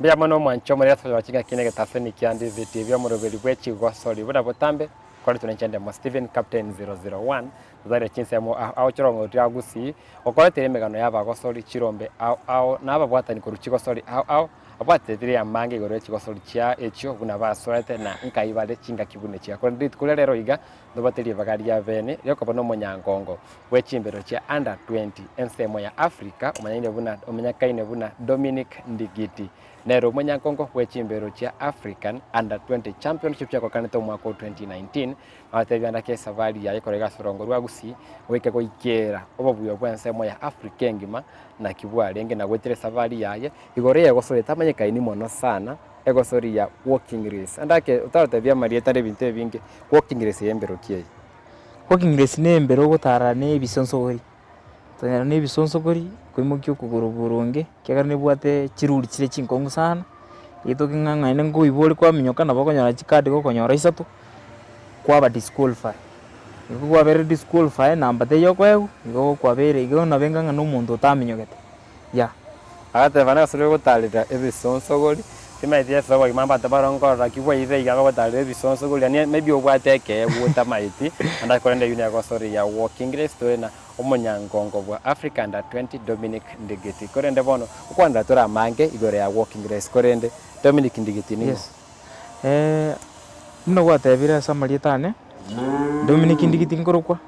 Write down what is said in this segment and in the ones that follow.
Mbuya mono omwanche omorere ase okonyora chingaki na egetaseni kia Ndizi TV omoroberi bwe chigosori buna botambe koretwe nenche ndemo Stephen Captain 001 totare chinsemo ao ao chirongo ria Gusii okoretera emegano ya abagosori chirombe ao ao na ababwatani korwa chigosori ao ao abwateteire amange igoro ye chigosori chia echio buna basoete na nkai bare chingaki buna echi. Korende rituko ria rero iga ntobwate ribaga ria bene riokoba na omonyangongo bwe chimbero chia Under 20 ensemo ya Africa omanyaine buna omanyakaine buna Dominic Ndigiti. Nere omonyangongo bwe chimbero chia African Under 20 Championship chiakokanete omwaka o 2019 agatebia ndake esabari yaye korwa iga ase orongo rwa Gusii goika goikera obobuya bw'ensemo ya Africa engima naki bwarenge na goetera esabari yaye igoro y'egosori etamanyekaini mono sana egosori ya walking race. Andake otarotebia amarieta na ebinto ebinge walking race eye mbero ki eye? Walking race ne embere ogotara na ebisonsogori, gotara na ebisonsogori koimokia okogoro boronge ekiagera nebwate chiruri chire chinkong'u sana, egetoki ng'a naende nkoibwa ore kwaminyoka nabo okonyora chikadi gokonyora isato, kwaba disqualify. Igo kwabeire disqualify namba teiyo okoegwa, igo kwabeire igo nabo enga ng'a na omonto otaminyogete, yeah. Agateba, Nase gotarera ebisonsogori, timaeti ase obogima abanto baroo nkorora ki bwairire iga bagotarera ebisonsogori yaani maybe obwate ekeegwa otamaeti, naende korende eywo negosoria ya walking race tore na omonyangongo bwa Africa Under 20 Dominic Ndigiti. Korende bono, gokwanera tore amange igoro ya walking race korende Dominic Ndigiti ning'o? Yes. Buna gwatebire ase amarieta ane, Dominic Ndigiti nkorokwa,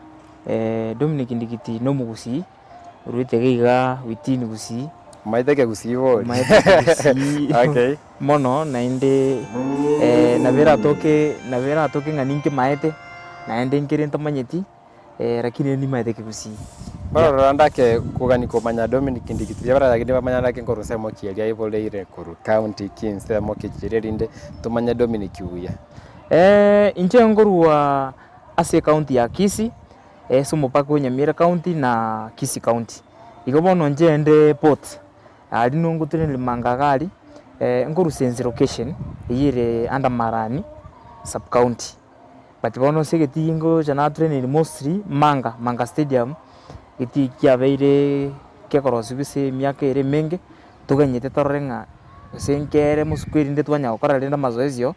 Dominic Ndigiti na omogusii. Orwete iga igaa within Gusii. Omaete ekegusii bori. Omaete ekegusii Okay. mono naende nabo eratoke nabo eratoke ng'a ninkimaete naende nkere ntamanyeti lakini nimaete ekegusii. Bono rora ndake kogani komanya Dominic Ndigiti riria bararagende bamanye ndake nkorwa nsemo ki eria aiboreire korwa county ki nsemo ki chiria erinde tomanye Dominic buya. Inche nkorwa ase ecounty ya Kisii. Ase omopaka o Nyamira County na Kisii County. Igo bono inche inde port, aria nigo ngotenenera manga iga aria, nkorwa Sense location, eywo ere under Marani sub county. But bono ase egetii ngocha natraineri mostly Manga, Manga stadium, egetii kiabeire kekorosiwa ase emiaka ere emenge, toganyete torore ng'a gose nkere mosuko erinde twanya gokora rende amazoezi oo.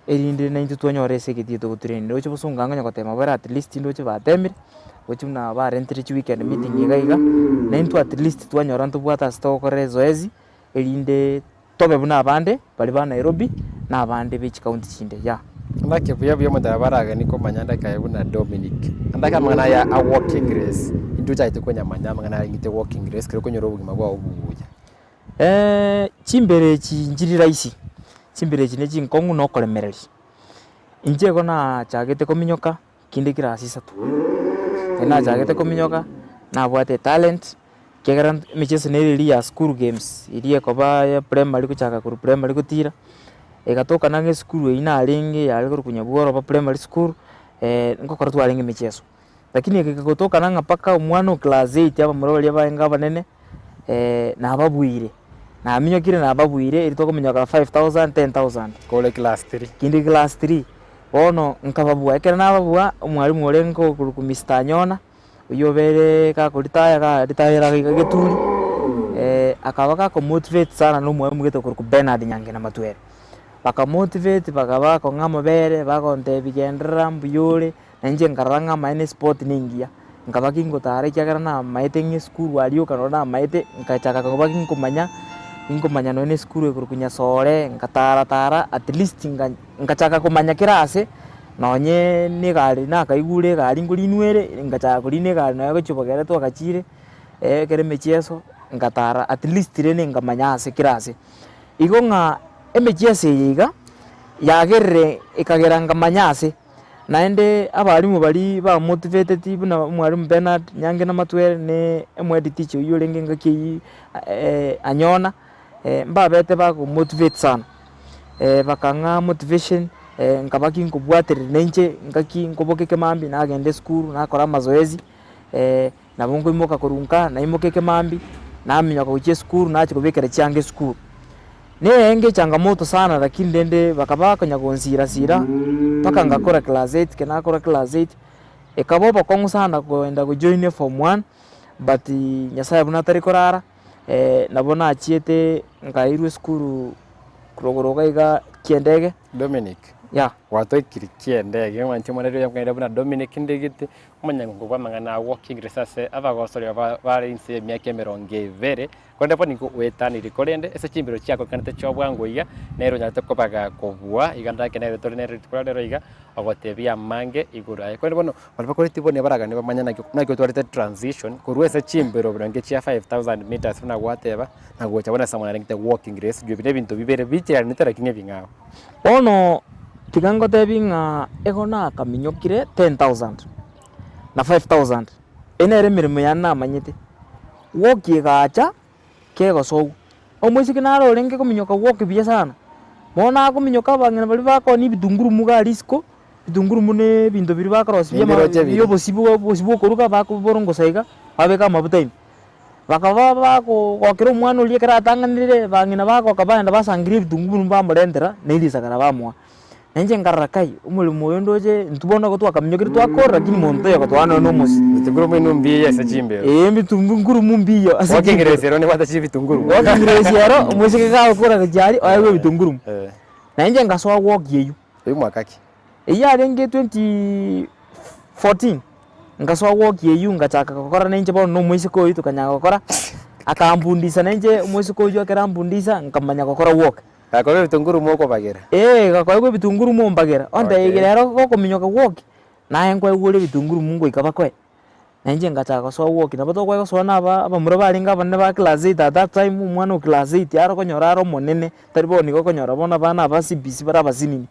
Erinde naintwe twanyore ase egetii togotrain. Ndoche bosongo ang'e onye gotema bare at least ndoche batemire, gochia buna barentire chiweekend meeting iga iga, naintwe at least twanyora ntobwate ase togokorera ezoezi, erinde tobe buna abande baria ba Nairobi, na abande be chicounty chinde yeah. Naki buya buya omonto nabo araganie komanya ndake aye buna Dominic. Ndake amang'ana aya a walking race, intwe tochagete konyamanya amang'ana arengete walking race ekero okonyora obogima bwao buya. Chimbera echi nchiri rahisi, chimbera echi ne chinkong'u na okoremereria. Inche igo nachagete kominyoka kinde class isato, ekero nachagete kominyoka, nabwate etalent, ekiagera emicheso nere eria ya school games, eria ekoba ya primary gochaka korwa primary gotira, egatoka nang'e esukuru eywo narenge yare korokwa Nyabworoba primary school, nkokora twarenge emicheso. Lakini eke kegotokana ng'a mpaka omwana o class eight abamura baria barenge abanene, nababuire, naminyokire nababuire eri tokominyoka 5000, 10000. Kore class three. Kinde class three, bono nkababua, ekero nababua, omwalimu orenge okorokwa Mister Anyona, oywo obereee gakoritaya ga ritayera iga Geturi, akaba gakomotivate sana na omwalimu gete okorokwa Bernard Nyangena Matwere. Bakamotivate bakaba bakong'a amabere, bagontebia genderera mbuya ore. Na inche nkarora ng'a amaene esport nengiya, nkaba gingotara ekiagera namaete ng'a esukuru aria oka nonye namaete, nkachaka koba ginkomanya, ginkomanya nonye na esukuru ekorokwa Nyasore, ngatara tara at least nga nkachaka komanya kera ase, nonye na egari nakaigure egari nkorinwa ere, ngachaka korina egari nonye gochia bogere twagachire, ekero emechieso, ngatara at least rende nkamanya ase kera ase. Igo ng'a emechieso eye iga, yagerire ekagera nkamanya ase. Naende abalimu baria bamotiveteti buna omwalimu Bernard Nyange na Matwere ne omohead teacher oyio orenge engaki eyio Anyona, mbabete bakomotivate sana, bakang'a motivation nkaba ginkobwatereri nainche ngaki nkoboka ekemambia nagenda esukuru nakora amazoezi, nabo nkoimoka korwa nka naimoka ekemambia, naminyoka gochia esukuru nachia kobekera chianga esukuru. Neyenge echangamoto sana lakini rende bakaba bakonya gonsira sira mpaka ngakora class eight, ekero nakora class eight, ekaba obokong'u sana koenda gojoin eform one, but Nyasaye buna atari korara. Nabo nachiete nkairwa esukuru rogoro iga iga kiendege. Dominic, Yeah. gwatoikiri kiendege, omwanchi omonene oyo nkaira buna Dominic Ndigiti, omonyangongo bw'amang'ana a walking race ase abagosori aba bare inse y'emiaka emerongo ebere, korende bono nigo oetaniri korende ase chimbero chiakokanete chia obwango iga, nere onyarete kobaga kobua iga ndake nere tore nere rituko ria rero iga, ogotebia amange igoro aye. Korende bono, baria bakoreti bono baraganie bamanye naki naki otwarete transition korwa ase chimbero buna chia 5000 metres buna gwateba, na gocha bono ase amang'ana arengete walking race, ebi na ebinto bibere bicheranete lakini ebing'ao. Bono tiga ngotebi ng'a igo nakaminyokire 10,000 na 5000, eye nere emeremo yane namanyete, walk egacha kegosogwa. Omoiseke naro orenge kominyoka walk buya sana, bono akominyoka abang'ina baria bakoonia ebitunguru muga aria isiko, ebitunguru buna ebinto biria bakorosia bia Nimbiroche bia biri. obosie bwa obosie bwa okoruga bakoborongosa iga, babeka amabuta ime. Bakaba bagokera omwana oria ekero atang'anire, bang'ina bagoka bagenda basangereria ebitunguu buna bamorentera, na erisakara bamoa. Na inche nkarora kai, omoremo oyo ndoche intwe bono igo twakaminyokire twakora lakini monto taiyo ogotoa nonya na omosie. Bitunguru buna mbiyo ase chimbero. Eeh ebitunguu nkurumu mbiyo ase Walking chimbero. race ero nebwate chibitunguru. Walking race ero, omoiseke gagokora gochia aria, oegwe ebitunguru. Na inche ngasoa walk eywo. Oywo mwaka ki? Eyio yarenge 2014, ngasoa walk eywo ngachaka gokora nainche bono na omoiseke oyio tokanyara gokora, akambundisa nainche omoiseke oyio ekero ambundisa nkamanya gokora walk. Gakoegwa ebitunguru mokobagera. Eeh gakoegwa ebitunguru mombagera, ontebia Okay. rero gokominyoka walk, naye nkoegwa ore ebitunguru ngoika bakoe. Na inche ngachaka gosoa walk, nabo tokoe gosoa na aba abamura barenge abanene ba class eight at that time, omwana o class eight are okonyora are omonene, tari bono igo okonyora bono abana aba CBC bare abasinini.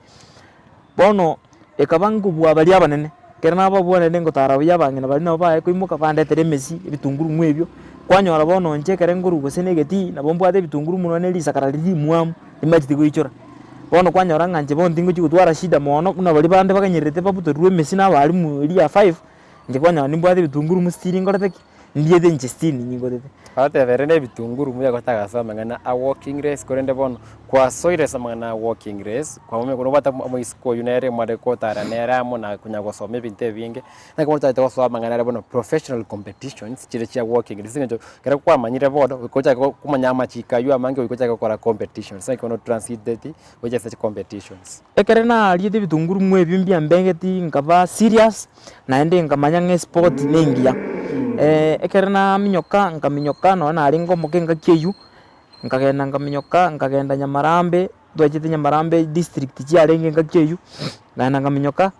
Bono, ekaba nkobua baria abanene, ekero nababua naende ngotara buya abang'ina baria nabo baye koimoka bandetere emesi, ebitunguru mwa ebio, kwanyora bono inche ekere nkorwa gose na egetii, nabo mbwate ebitunguru mono na erisakara riria rimwamu, rimacheti goichora. Bono kwanyora ng'a inche bono tingochi gotwara shida mono, buna baria bande baganyererete babutorerwe emesi na abalimu eria ya five, Inche kwanyora nimbwate ebitunguru mositiri nkorete ki? Ndiete inche sitini nyigotete. Agateba ere nebitunguru muya gotaka ase amang'ana a walking race korende bono kwasoire ase amang'ana a walking race kwamanya korwa obwate omoisiko oyio nere mware gotara nere amo na konya gosoma ebinto ebinge naki bono otagete gosoa amang'ana aria bono professional competitions chiria chia walking race ase eng'encho ekero kwamanyire bono goika ochake komanya amachiko aywo amange goika ochake gokora competitions naki bono otransiteti gocha ase chicompetitions. Ekero nariete ebitunguru mwa ebio mbiambegeti nkaba serious, naende nkamanya ng'a esport nengiya. Ekero naminyoka nkaminyoka nonye narenge omoke engaki eywo, nkagenda nkaminyoka nkagenda Nyamarambe, ntwachete Nyamarambe district chiarenge engaki eywo, nkagenda nkaminyoka,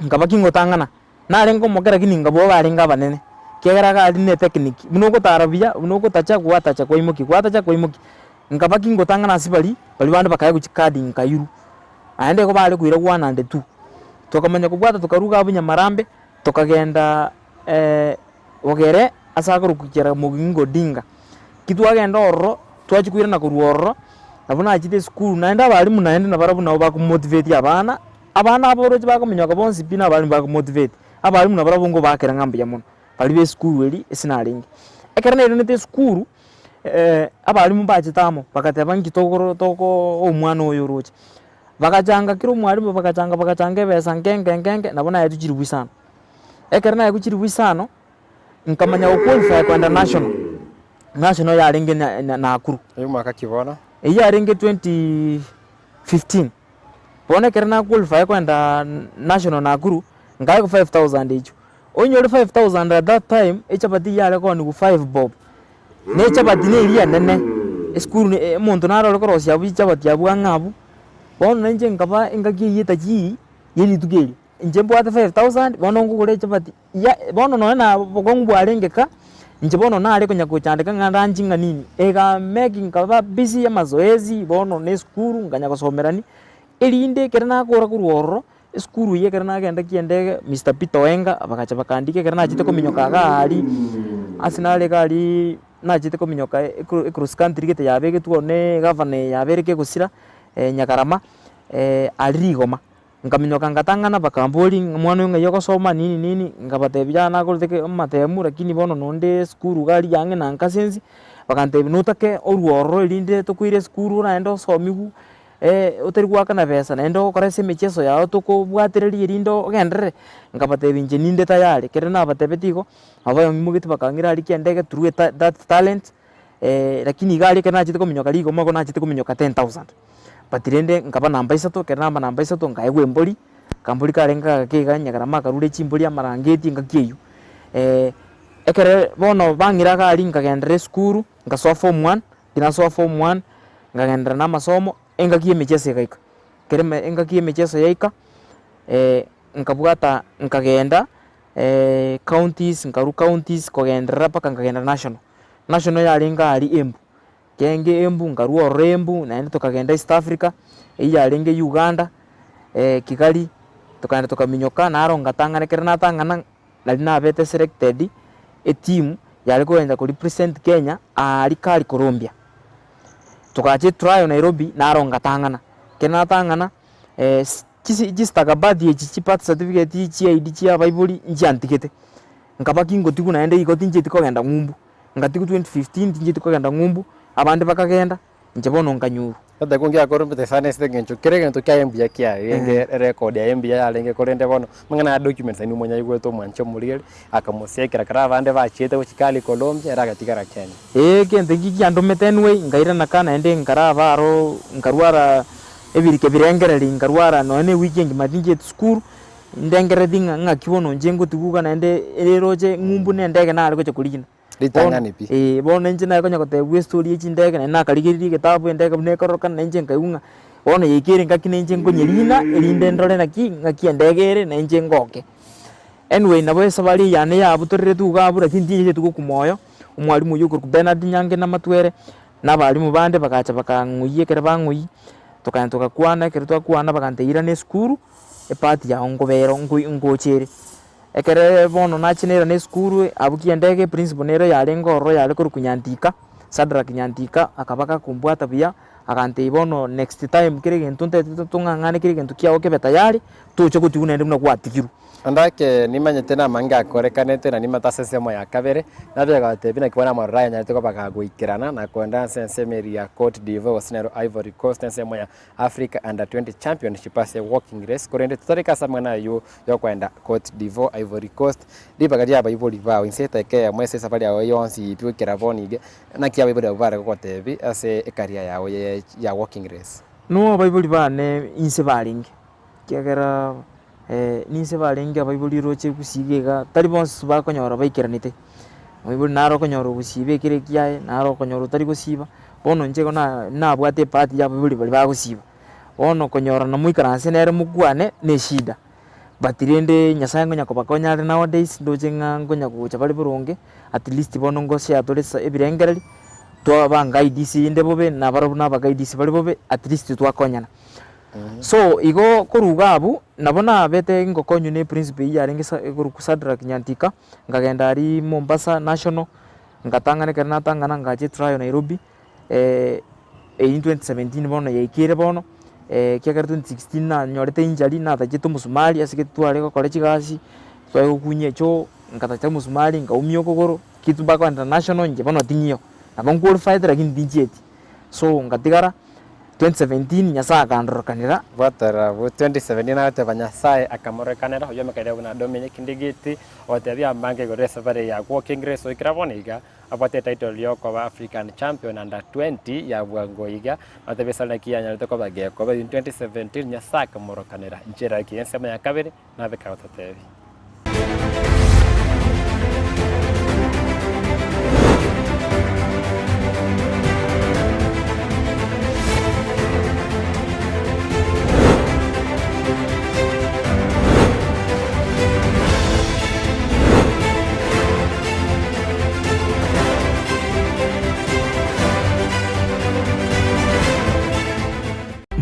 nkaba kingotang'ana. Narenge omoke lakini nkabua barenge abanene, ekiagera iga aria ne technique, buna ogotara buya, buna ogotacha gwatacha kwaimokia, gwatacha kwaimokia. Nkaba kingotang'ana ase baria, baria bande bakaegwa chikadi nkairwa. Naende igo bare koira one and two. Tokamanya kobwata tokarwa iga abwo Nyamarambe, tokagenda Bogere ase akorokwa Jaramogi Odinga. Ki twagenda ororo, twachia koirana korwa ororo, nabo nachete esukuru naende abalimu naende nabarabwo nabo bakomotivate abana, abana aba oroche bakominyoka bonsi pi na abalimu bakomotivate. Abalimu nabarabwo nkobakera ng'a mbuya mono, baria ba esukuru eria ase narenge. Ekero nairanete esukuru, abalimu mbachete amo, bagateba nki togoro tokoo omwana oyo oroche. Bagachanga kera omwalimu bagachanga bagachanga ebesa nke nke nke nke, nabo naetwe chiribu isano. Ekero naetwe chiribu isano, nkamanya go qualify kogenda national, national yarenge na na Nakuru. Oyio mwaka ki bono? Eyio yarenge 2015. Bono ekero na qualify kogenda national Nakuru, nkaegwa 5000 echio. Onyore 5000 at that time, echabati yare kooniwa 5 bob. Na echabati na eria enene, esukuru ne omonto naro ore korosia abwo chichabati abwo ang'e abwo, bono nainche nkaba engaki eyio etachii, ya rituko erio. Inche mbwate 5000, bono nkogora echabati ya bono nonye na obokong'u bwarenge ka, inche bono nare konya gochandeka ng'a lunch ng'a nini, ega make nkaba busy amazoezi, bono na esukuru nkanya gosomerani, erinde ekero nakora korwa ororo, Esukuru eyio ekero nagenda kiendege, Mister Peter Oenga bagacha bakandika ekero nachete kominyoka iga aria, ase nare iga aria nachete kominyoka ecross country gete yabegetwe ororo na egavana eye yabere kegosira Nyakarama, aria rigoma. Nkaminyoka ngatang'ana bakamboria ng'a omwana oyo ng'ai ogosoma nini nini, nkabatebia yaya nakorete ke amatemu lakini bono nonde esukuru iga aria ang'e na nka ase ense, bakantebia notake orwe ororo erinde tokoire esukuru naende osomiwu. Otari goakana besa naende ogokora ase emecheso yao tokobwatereria erinde ogenderere, nkabatebia inche ninde tayari, ekero nabatebetie igo, nabo banyimogeti bakang'ira aria kianda egeturwa eta that talent. Lakini iga aria ekero nachete kominyoka rigoma igo nachete kominyoka 10,000. But rende nkaba namba isato, ekero namba namba isato nkaegwa embori, akambori karenge gake iga nyagarama akarure chimbori amarangeti engaki eywo. Ekere bono bang'ira iga aria nkagenderera esukuru, nkasoa form one, ekero nasoa form one, nkagenderera na amasomo, engaki ya emicheso egaika. Ekero eme engaki ya emicheso yaika, nkabwata nkagenda counties, nkarwa counties kogenderera mpaka nkagenda national. National yarenge aria Embu, kenge Embu nkarwa ororo Embu naende tokagenda East Africa, eywo yarenge Uganda, Kigali, tokagenda tokaminyoka naro ngatang'ana ekero natang'ana nari nabete selected etimu yare kogenda ko represent Kenya aaria kari Colombia. Togacha etrial Nairobi naro ngatang'ana, ekero natang'ana chisi chistakabadhi echi chi birth certificate chi ID chia abaibori nchiantigete, nkaba kingotigwa naende igo tinchieti kogenda ng'umbu, ngatigwa 2015 tinchieti kogenda ng'umbu, abande bakagenda, inche bono nkanyurwa. Goteba ngiakorumbete sana ase eng'encho kera egento kiaye mbuya kiarenge, erecord yaye mbuya yarenge korende bono amang'ana ya documents aye nimonyaigwete omwanchi omorigeri akamosiekera ekero abande bachiete gochia kare Colombia ere agatigara Kenya. Ee egento ekio kiandomete anyway, nkairana ka naende nkaraba aro nkarwara ebirike birengereri nkarwara nonya na ewiki engima tinchieti sukuru, ndengerereti ng'a ng'aki bono inche ngotigwa iga naende eroche ng'umbu na endege nare gocha korina. Bono Ritang'ani pi. eh, bono inche naye konya kotebiwa estory ya chindege naende nakarigereria egetabu endege buna ekororokana na inche nkaigwa ng'a bono yaikire engaki na inche nkonyerina erinde ndore naki ng'aki endege ere na inche ngoke. Anyway nabo esabari eye yane yabutoreretwe iga abwo lakini tinyenyeti gokwa moyo, omwalimu oyio okorokwa Bernard Nyange Namatwere, na abalimu bande bagacha bakang'oyia ekero bang'oyia, tokagenda togakwana ekero twakwana bagantebia irana esukuru, epart yao nkobera ngocha ere. Ekere bono nachia nairana esukuru abwo kiendege eprinciple nere yarenge ororo yare korokwa Nyantika, Shadrack Nyantika akaba gakombwata buya, agantebia bono next time kera egento ntaete tong'ang'ane kera egento kiago kebe tayari, tocha gotigwa naende buna gwatigirwe. Naende ake nimanyete namange akorekanete na nimanyete ase ensemo ya kabere, nabia agatebia naki bono amaroro ayanyarete koba gagoikerana na koenda ase ensemo eria ya Cote d'Ivoire gose nero Ivory Coast ensemo ya Africa Under 20 Championship ase walking race korende totarika ase amang'ana ayio yokoenda Cote d'Ivoire, Ivory Coast, ribaga ria abaibori bao inse eteka eyemo ase esafari yao yonsi pi goikera bono iga, naki abaibori abwo bare gogotebia ase ecareer yao ya walking race? No abaibori bane inse barenge, ekiagera ninse barenge abaibori roche gusii iga tari bonsi bakonyora baikeranete, omoibori naro okonyora ogosiba ekere ekiaye, naro okonyora otari gosiba, bono inche igo na nabwate ebahati ya abaibori baria bagosiba, bono konyora namoikaranse nere mokwane na eshida, but rende nyasaye ngonya kobakonya are nowadays ndoche ng'a nkonya gocha bare boronge, at least bono ngoshare tore ase ebirengereri, twabangaidisi inde bobe nabarabwo nabagaidisi bare bobe at least twakonyana. So igo korwa iga abwo, nabo nabete ngokonywa na eprinciple eyio yarenge sa ekorokwa Shadrack Nyantika, nkagenda aria Mombasa National, ngatang'ana ekero natang'ana ngacha etrial Nairobi, eyio 2017 bono yaikire bono, ekiagera 2016 nanyorete injury natachete omosumari ase gete tware gokora chigasi, tware gokunya echoo, nkatacha omosumari nkaumia okogoro, kitu mpaka international inche bono ting'iyo, nabo nqualified lakini tinchieti. So ngatigara 2017 Nyasaye akandorokanera. Bwatera abwo 2017 agoteba Nyasaye akamorokanera oyio omekaire buna Dominic Ndigiti ogotebia ambange igoro esafari eye ya walking race goikera bono iga abwate etitle yokoba African champion under 20 ya bwango iga agoteba esare naki yanyarete koba gekoba in 2017 Nyasaye akamorokanera nchera ki ensemo ya kabere nabe kagototebi.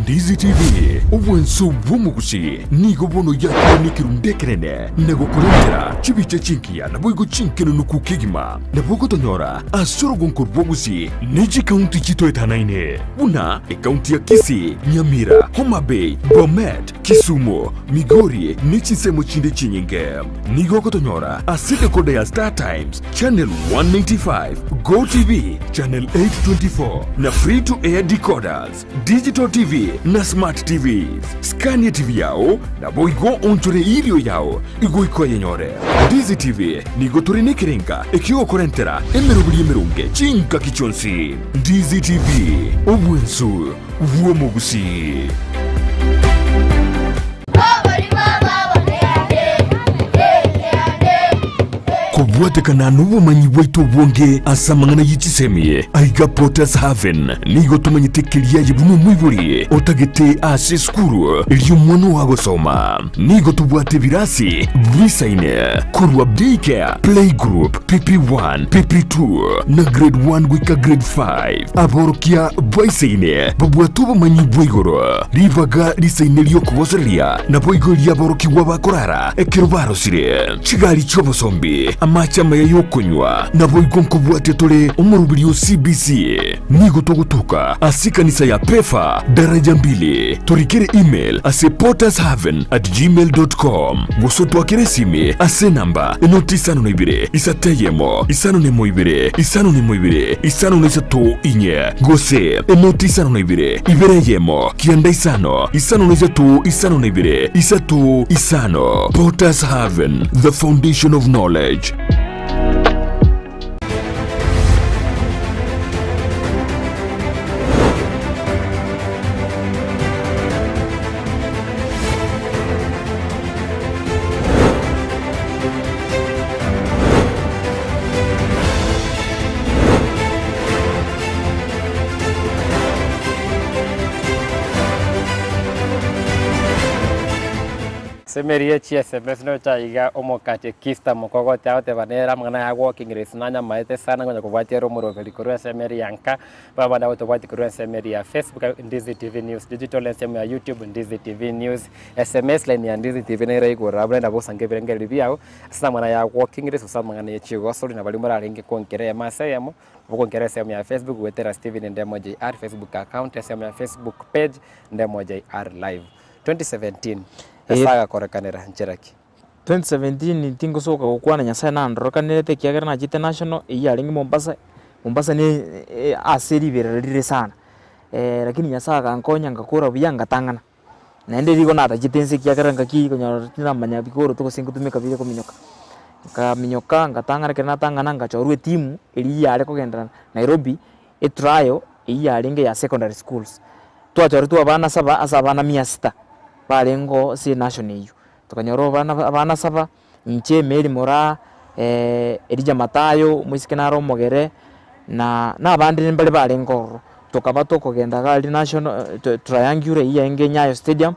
Ndizi TV, obwanso bw'omogusi, nigo bono yakire nekerundu ekenene na gokorentera chibicha chingiya naboigo chinkenenuku kegima. Nabo ogotonyora ase orogonko rw'obogusi ne chikaunti chitoetanaine buna ekaunti ya Kisii, Nyamira, Homa Bay, Bomet. Kisumu, Migori ne chinsemo chinde chinyinge. Nigo ogotonyora ase decoder ya Star Times, channel 195, GoTv, channel 824 na free to air decoders, digital TV na smart TVs. Scan etv yao naboigo oonchore erio yao igoika oyenyore. Ndizi TV nigo tore nekerenga ekiogokorentera emeroberi emeronge chingaki chionsi. Ndizi TV, obwensu bw'omogusii. Kobwatekana nobomanyi bwaito obonge ase amang'ana ye chisemi, aiga Potter's Haven nigo tomanyete keria aye buna omoibori otagete ase esukuru eria omwana oo agosoma. Nigo tobwate ebirasi bisaine korwa Daycare, Playgroup, PP1, PP2 na Grade 1 goika Grade 5. Aborokia baisaine babwate obomanyi bwa igoro, ribaga risaine ri'okogosereria, naboigo ri'aborokigwa bakorara ekero barosire, chigari chi'obosombi, amache amaya y'okonywa, naboigo nkobwatia tore omoroberi o CBC. Nigo togotoka ase ekanisa ya Pefa, daraja mbili. Torikere email ase pottershaven@gmail.com gose otwakere esimi ase enamba enoti isano na ibere isato eyemo isano na emo ibere isano na emo ibere isano na isato inye gose enoti isano na ibere ibere eyemo kianda isano isano na isato isano na ibere isato isano. Potters Haven, the foundation of knowledge. Semeria chiSMS nocha iga omokatekista mokogote agoteba nere amang'ana aya walking race nanyamaete sana ngonya kobwatia ere omoroberi korwa ensemo eria ya nka, babande agotobwatia korwa ensemo eria ya Facebook Ndizi TV News Digital, ensemo ya YouTube Ndizi TV News, SMS line ya Ndizi TV nere igoro abwo naende nabo osange ebirengererio biago ase amang'ana aya walking race gose amang'ana ya chigosori na baria morarenge konkera eyemo ase eyemo, ogonkera ensemo ya Facebook goetera Stephen Ndemo JR Facebook account, ensemo ya Facebook page Ndemo JR live. 2017 Nyasae agakorekanera nchera ki? 2017 tingosoka gokwana Nyasae nandorokanerete ekiagera nachete national eyio yarenge Mombasa, Mombasa ne ase riberera rire sana lakini Nyasae agankonya ngakora buya ngatang'ana. Naende rigo natachete inse ekiagera ngaki konyora tinamanya bikoroto gose ngotumeka bire kominyoka. Nkaminyoka ngatang'ana ekero natang'ana ngachorwa etimu eria yare kogenderana Nairobi, etrial eyio yarenge ya secondary schools. Twachoretwe abana saba ase abana mia sita barengeo ase enational eyio. Tokanyora abana abana saba, inche Mary Moraa, Elijah Mathayo, omoiseke nare omogere, na na abande mbare barenge ororo. Tokaba tokogenda iga aria national triangular eyio yarenge Nyayo stadium,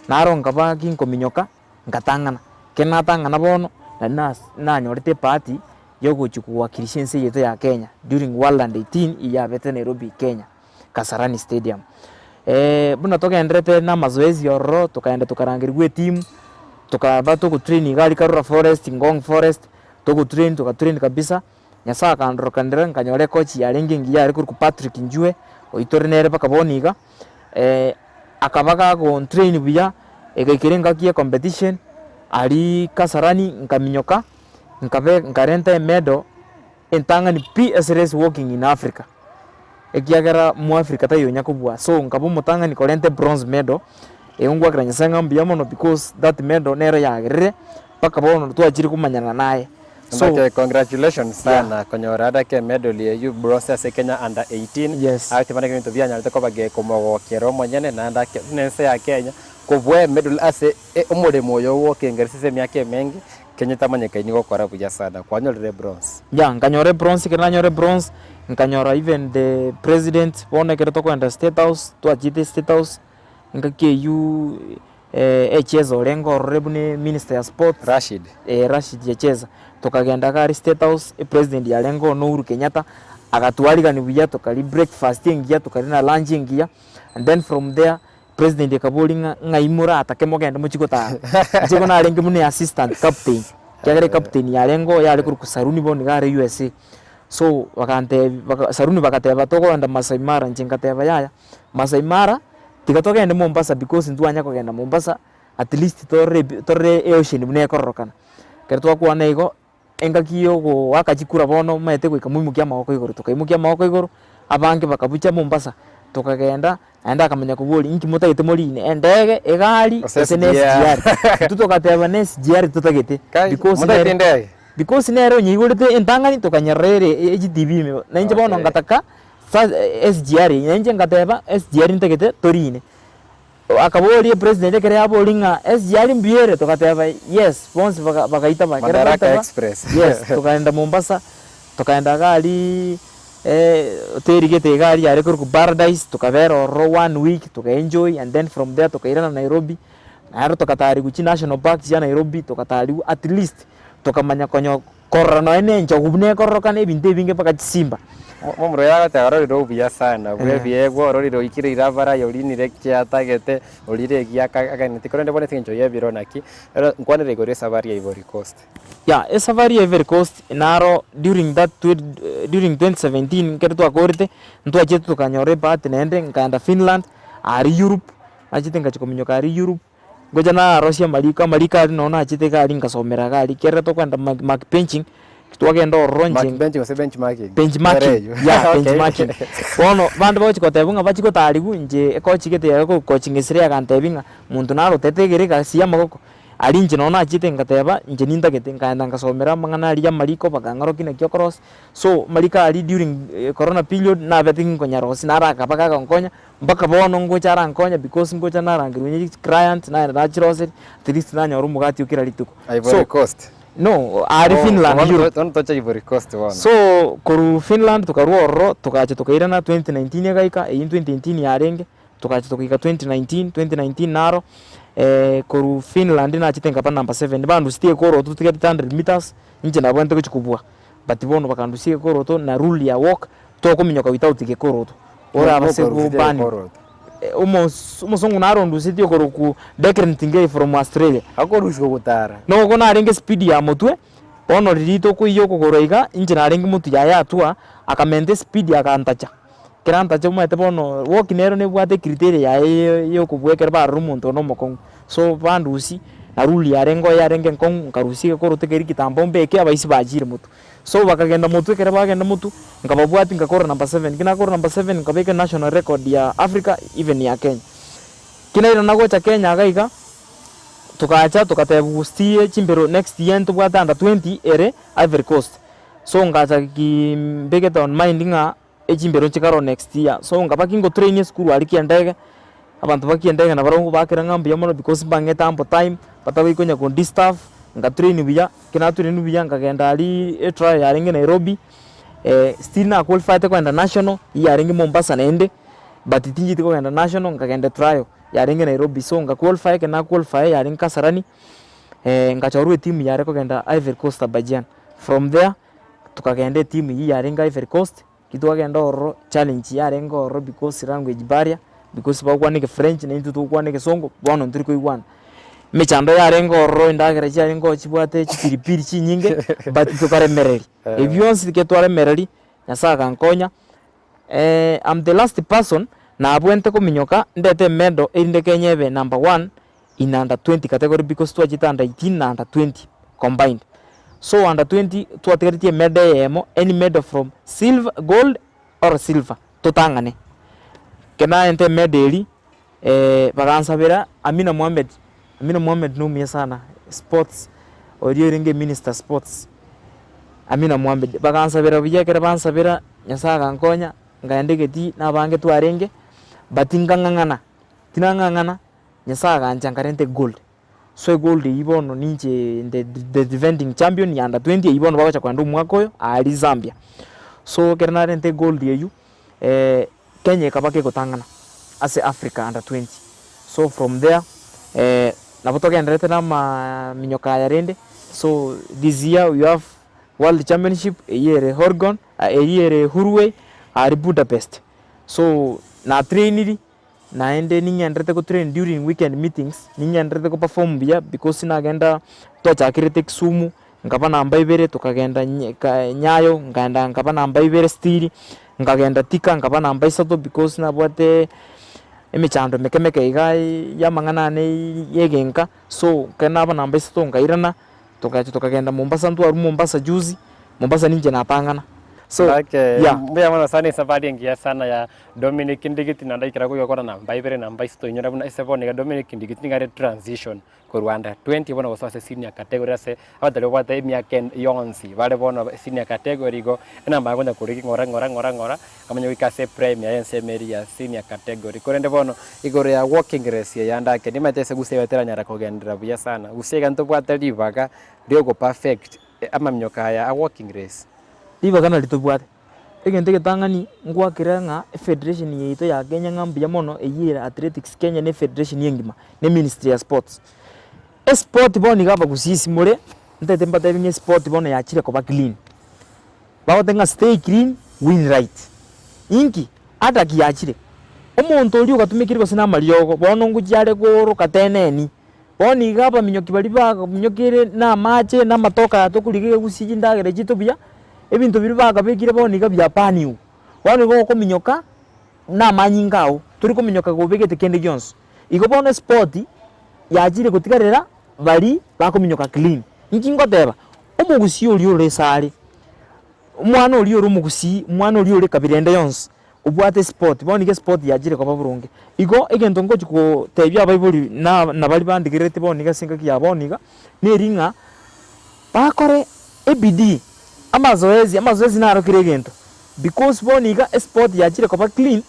naro nkaba ginkominyoka. Ngatang'ana, ekero natang'ana bono, nari nas nanyorete ebahati ya ogochia kowakilisha ense yaito ya Kenya during World Under 18 eyio yabete Nairobi Kenya, Kasarani Stadium. Buna togenderete na amazoezi ororo, tokaenda tokarangerigwa etimu, tokaba togotrain iga aria Karura Forest, Ngong Forest, togotrain togatrain kabisa, Nyasae akandorokanera nkanyora ecoach yarenge engiya yare korokwa Patrick Njue, oyio tore nere mpaka bono iga. Akaba gagontrain buya, egaikera engaki ya competition, aria Kasarani nkaminyoka, nkabe nkarenta emedal entang'ani pi ase race walking in Africa, ekiagera moafrica taiyo onya kobua, so nkaba omotang'ani korenta ebronze medal, ego ngoakera Nyasaye ng'a mbuya mono because that medal nero yagerire mpaka bono twachire komanyana naye. So, Ndake congratulations sana konyora adake emedal eyio bronze ase Kenya under 18 Yes. ake bono ebinto bianyarete koba gekomogokera omonyene naende ake buna ense ya Kenya kobua emedal ase omoremo oyo ogokengeresia ase emiaka emenge Kenya etamanyekaini gokora buya sana kwanyorire ebronze. Yeah, nkanyora ebronze ekero nanyora ebronze nkanyora even the president bono ekero tokoenda state house twachiete state house engaki eywo Echeza orenge orore buna eminister ya sports Rashid. Rashid Echeza tokagenda iga aria state house epresident yarenge oo na Uhuru Kenyatta agatwarigania buya tokaria breakfast engiya tokaria na lunch engiya and then from there president akaboria ng'a ng'ai moratake mogende mochie gotara inche igo narenge buna assistant captain ekiagera ecaptain yarenge oo yare korokwa Saruni bono iga are USA so bagantebi baka Saruni bagateba tokogenda Maasai Mara inche ngateba yaya Maasai Mara. Tiga togende Mombasa because ntwanya kogenda Mombasa at least torore ebi torore eocean buna ekororokana. Ekero twakwana igo, engaki ya ogoaka chikura bono omanyete goika moimokie amagoko igoro, tokaimokia amagoko igoro, abange bakabucha Mombasa, tokagenda naende akamanya koboria inki motagete morine, endege, egari, Gose gose ne SGR. SGR. Intwe togateba ne SGR totagete Kai, because motagete nere endege? because nere onyeigorete entang'ani tokanyerora ere echitibi ime, na inche bono Okay. ngataka sa SGR eyio, na inche ngateba SGR ntagete torine. Akaboria president ekero yaboria ng'a SGR mbuya ere? Togateba yes, bonsi baga bagaitaba. Ekero Madaraka baitaba, Express. yes, tokaenda Mombasa, tokaenda iga aria hoteli gete iga aria yare korokwa Paradise, tokabera ororo one week, toka enjoy and then from there tokairana Nairobi, naende togatariwa chi national park chia Nairobi, togatariwa at least tokamanya konya Korora nonya nenchogu buna ekororokana ebinto ebinge mpaka chisimba. Momura oyo agoteba ororire obuya sana bwa ebiegwa, ororire oikire irabara, orinire eki atagete, orire eki akageneti, korende bono ase eng'encho y'ebiro naki, ero nkwanere igoro esabari ya Ivory Coast. Yeah, esafari ya Ivory Coast naro during that during 2017 ekero twakorete, ntwachiete tokanyora ebahati naende nkaenda Finland, aria Europe, nachete ngachia kominyoka aria Europe. Ngocha narosie amariko, amariko aria nonye nachete iga aria nkasomera iga aria, ekiagera tokoenda mark mark benching, twagenda ororo Mark inche bench gose bench marking? Bench Ere marking, eywo. yeah, Okay. bench marking. Bono bande bagochi koteba ng'a bachie gotarigwa, inche ecoach gete yare gocoaching esere agantebia ng'a monto narotete egere egasi ya amagoko, aria inche nonye nachete ngateba inche nintagete, nkaenda nkasomera amang'ana aria ya amariko bakang'orokia naki okorosia, so amariko aria during corona period nabete nkonyarosia naro akaba gagonkonya. Mpaka bono ngocha arankonye because ngocha narangerwa onye client naende nachiroseria at least nanyora omogati o kera rituko. Ivory So, Coast. no aria Oh, Finland bono Europe. bono toche Ivory Coast bono. So korwa Finland tokarwa ororo togacha tokairana 2019 egaika, eyio 2018 yarenge, togacha togaika 2019, 2019 naro korwa Finland nachete nkaba number seven, bandusitie ekoroto totigarete 100 meters, inche nabwenerete gochia kobua, but bono bakandusia egekoroto na rule ya walk, tokominyoka without gekoroto. Orabase gobaniwa. Omosongo narondusetie okorokwa Declan Tingei from Australia. Akorusia ogotara. Noko narenge speed ya motwe, bono riria tokoiyia okogoro iga, inche narenge motwe yaye atua, akamenta espeed agantacha. Ekero antacha omanyete bono walk nero nebwate ecriteria yaye ya okobua ekero barora omonto one omokong'u. So bandusia, na rule yarenge oo yarenge enkong'u, nkarusia egekoroto keria kitambo mbeke abaisia bachire motwe. So bakagenda motwe, ekero bagenda motwe, nkababwatia nkakora number seven, ekero nakora number seven nkabeka national record ya Africa even ya Kenya. Ki nairana gocha Kenya iga iga, togacha togatebiwa gusii chimbero next year ntobwate under 20 ere Ivory Coast. So ngacha ki mbegete on mind ng'a echimbero nchikare o next year. So nkaba ki ngotrain esukuru aria kiendege, abanto ba kiendege nabarabwo bakera ng'a mbuya mono because mbang'ete ample time, batagoika konya kondisturb, ngatrain buya, ekero natrainire buya nkagenda aria etrial yarenge Nairobi, still na qualified kogenda national, eywo yarenge Mombasa naende, but tinchieti kogenda national nkagenda etrial yarenge Nairobi. So nka qualify ekero na qualify yarenge Kasarani, ngachorwa etimu yare kogenda Ivory Coast Abidjan. From there. Tokagenda etimu eyio yarenge Ivory Coast, ki twagenda ororo challenge yarenge ororo because language barrier, because bagokwana ekefrench na intwe togokwana egesongo, bono ntori koigwana. Emechando yarenge ororo endagera chiarenge ororo chibwate chipilipili chinyinge, but tokaremereria. Ebi bionsi ekero twaremereria, Nyasaye agankonya, am the last person nabwente kominyoka ndete emedal erinde Kenya ebe number one in under 20 category because twachete under 18 na under 20 combined. So under 20 twatigaretie emedal eyemo, any medal from silver, gold or silver totang'ane. Ekero naente emedal eria, bagansabera Amina Mohamed, Amina Mohamed nomuya sana sports, oria orenge minister sports, Amina Mohamed, bagansabera buya ekero bansabera, Nyasaye agankonya, nkaenda egetii nabange twarenge, but nkang'ang'ana, tinang'ang'ana. Nyasae agancha nkarenta egold, so egold eyio bono ninche the the defending champion ya under 20 eyio bono bagocha kogenda omwaka oyo aria Zambia. So ekero narenta egold eyio, Kenya ekaba kegotang'ana ase Africa under 20. So from there, nabo togendererete na amaminyoka aya rende, so this year we have world championship eyio ere Oregon, eyio ere Uruguay aria Budapest. So natrainiri. Naende ning'enderete go train during weekend meetings, ning'enderete go perform buya because nagenda twachakerete Kisumu, nkaba namba ibere tokagenda Nyayo, nkaenda nkaba namba ibere still, nkagenda Thika nkaba namba isato because nabwate. emechando emeke meke iga ya amang'ana ane ya egenka, so ekero naba namba isato nkairana, togacha tokagenda Mombasa ntwarwa Mombasa juzi, Mombasa ninche natang'ana. So Okay, yeah. mbuya mono sana esafari engiya sana ya Dominic Ndigiti naende aikera goika namba ibere namba isato inyora buna ase bono iga Dominic Ndigiti nigo are transition. Korwa under 20 bono gosoa ase senior category ase abatari babwate emiaka ende yonsi bare bono senior category igo enamba akonya korigia ng'ora ng'ora ng'ora ng'ora amanye goika ase prime yaye ensemo eria ya senior category. Korende bono igoro ya walking race eye ande ake nimanyete ase gusii ebe teranyara kogenderera buya sana. Gusii iga ntobwate ribaga ria ogo perfect amaminyoko aya a walking race. Ribaga nari tobwate. Egento egetang'ani ngwakere ng'a efederation yaito ya Kenya ng'a mbuya mono eyio ere Athletics Kenya na efederation engima, na eministry ya sports. Esport bono iga abagusii more, ntaete mbatebi ng'a esport bono yachire koba clean. Bagoteba ng'a stay clean, win right. Inki? Attack yachire, omonto oria ogatumekire gose na amariogo, bono ngochia are kooroka teneni, bono iga abaminyoki baria baminyokire na amache na amatoke aya tokorigia egegusi chindagera chiaito buya, Ebinto biria bakabekire bono iga biapanigwe, bono igo okominyoka na amanyinga ao, tori kominyoka gobegete kende gionsi. Igo bono espoti yachire gotigarera baria bakominyoka clean. Inki ngoteba, omogusii oria ore ase are, omwana oria ore omogusii, omwana oria ore kabira ende yonsi, obwate espoti, bono iga espoti yachire koba boronge. Igo egento ngochi kotebia abaibori na na baria bandigerereti bono iga ase engaki ya bono iga, neri ng'a bakore ebidii, amazoezi, amazoezi naro kera egento, because bono iga esport yachire koba clean,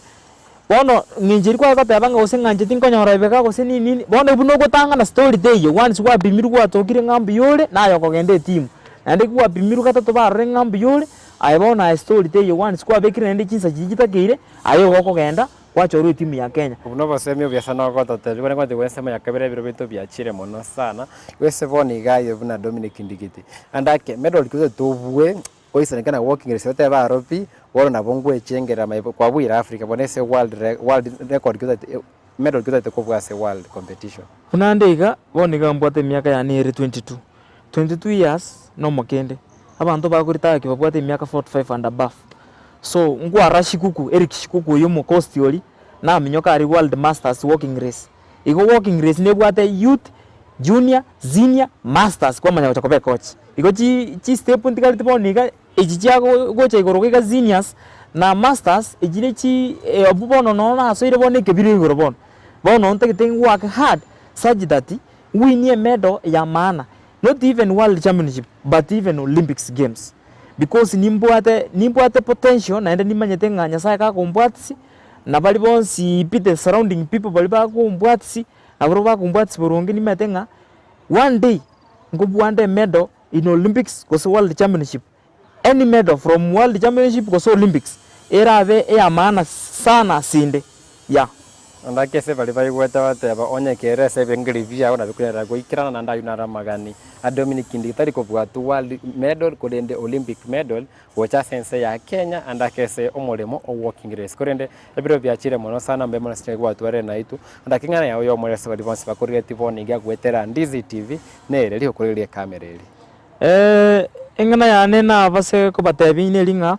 bono ng'encho eria kware goteba ng'a gose ng'ancheti nkonyora ebega gose nini nini, bono buna ogotang'ana story teiyo, once gwapimirwe gwatokire ng'a mbuya ore, naye okogenda etimu. Naende gwapimirwe gatato barore ng'a mbuya ore, aye bono aye story teiyo, once kwabekire naende chinsa chiria chitakeire, aye igo okogenda gwachorwa etimu ya Kenya. Obwo nobosemi obuya sana ogototebia, bono ngotebiwa ensemo ya kabere ebiro binto biachire mono sana, gose bono iga aye buna Dominic Ndigiti, ande ake medal ki tobue oisaneke na walking race otebe aro pi, bono nabo ngwechengera my kwabuire Africa bono ase world re world record ki otagete medal ki otagete kobua ase world competition. Buna ande iga, bono iga mbwate emiaka yane ere 22, 22 years nomokende, abanto bagoretire ki babwate emiaka 45 and above. So nkwarora Shikuku, Eric Shikuku oyio omocosti oria, naminyoka aria World Masters walking race. Igo walking race nebwate youth, junior, senior, masters kwamanya gocha koba ecoach. Igo chi chistep ntigareti bono iga, echi chia go gocha igoro iga seniors na masters, echi ne chi abwo bono nonye nasoire bono ekebiro igoro bono. Bono ntagete ngwake hard such that ngwinie emedal ya maana, not even world championship but even Olympics games. Because nimbwate nimbwate potential naende nimanyete ng'a Nyasaye gakombwatisia, na baria bonsi pi the surrounding people baria bakombwatisia, nabarobwo bakombwatisia boronge nimanyete ng'a one day, nkobua nde emedal in Olympics gose world championship, any medal from world championship gose Olympics, erabe eya maana sana asinde, yeah. Naende ake ase baria baigwete bateba, Onye kere ase ebengeri biao nabikonyarera goikerana, naende ayio naro amagani a Dominic Kindiki tari kobua tu world medal korende Olympic medal gocha ase ense ya Kenya naende ake ase omoremo o walking race. Korende ebiro biachire mono sana mbuya mono ase chingaki gwatwarire naitwe, naende ake ing'ana yao y'omoerio ase baria bonsi bakorigeretie bono iga goetera Ndizi TV nere rigokoreria ekamera eria. Eng'ana yane nabase kobatebia neri ng'a.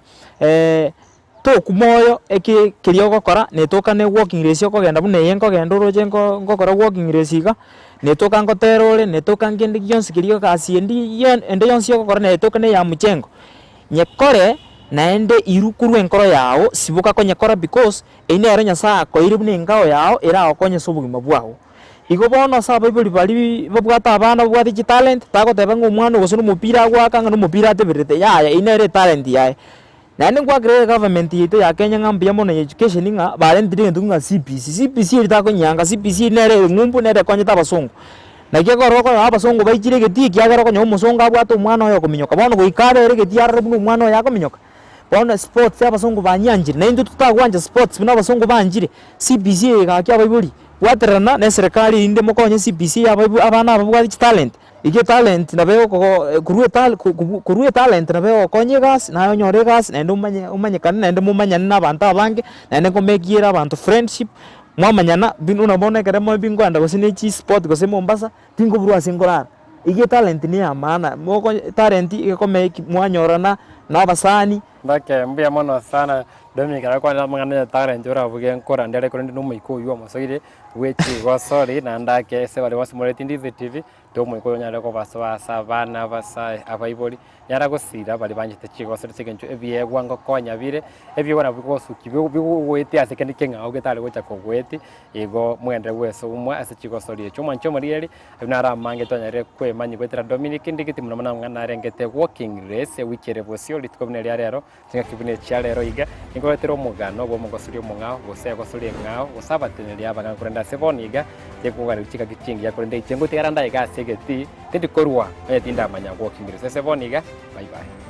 Tokwa moyo eki keria ogokora netoka ne walking race okogenda buna eye nkogenda oroche nko nkokora walking race iga, netoka ngotera ore, netoka nkende gionsi keria egasi endi ye ende yonsi ogokora netoka na eya mchengo, nyekore naende irwa korwa enkoro yago siboka konyekora because eywo nero Nyasaye akoeire buna engao yago eragokonye ase obogima bwago. Igo bono ase abaibori baria babwate abana babwate chitalent, tagoteba ng'a omwana gose na omopira agoaka ng'a na omopira atebererete yaya eywo nere etalent yaye. Naende nkwakera egovernment yaito ya Kenya ng'a mbuya mono ya education ng'a barentire egento ng'a CBC. CBC eria takonyanga, CBC eria nere eng'umbu nere ekonyete abasongo. Naki ekero okonyora abasongo baichire egetii ekiagera okonyora omosongo abwate omwana oye okominyoka. Bono goika abere egetii arore buna omwana oye akominyoka. Bono sports abasongo banyianchire, na intwe totagwancha sports buna abasongo baanchire, CBC eye gaki abaibori, bwatererana na eserekari erinde mokonye CBC ya abaibo abana aba babwate chitalent. Iga etalent nabo egokogo korwa etale korwa etalent nabo egokonya egasi, naye onyore egasi naende omanye omanyekane naende momanyane na abanto abange, naende nkomekiere abanto friendship, mwamanyana buna bono ekere maybe nkoenda gose na echisport gose Mombasa, tinkoburwa ase nkorara. Iga etalent na eya maana, moko etalent ekomeki mwanyorana na abasani. Okay, mbuya mono sana. Dominic arakwanera amang'ana onye tagara orabuge nkora ndere korende na omoika oywo omosoire bwe chigosori naende ake ase baria bonsi moreti Ndizi TV, tiga omoika oyo onyare kobasoa ase abana, abasae, abaibori, nyara gosira baria banchete chigosori ase eng'encho ebiegwa ngokonya bire, ebiegwa nabo bigosuki bigogoetia ase kende keng'ao getari gocha kogoetia, igo mogenderere gwesomwa ase chigosori echio. Omwanchi omorigereria, ayio naro amange twanyarire kwemanyia goetera Dominic Ndigiti mono mono amang'ana narengete walking race ewiki ere bosio rituko buna eria rero, Chingaki buna echia rero iga, ninkoretera omogano bw'omogosori omong'ao, gose egosori eng'ao, gose abateneneri abang'ao, korende ase bono iga, tinkoganeria chingaki chingiya, korende inche ngotigara ndaye iga ase egetii, tindi korua, onye tindamanya goking'irisia. Ase bono iga, bye bye.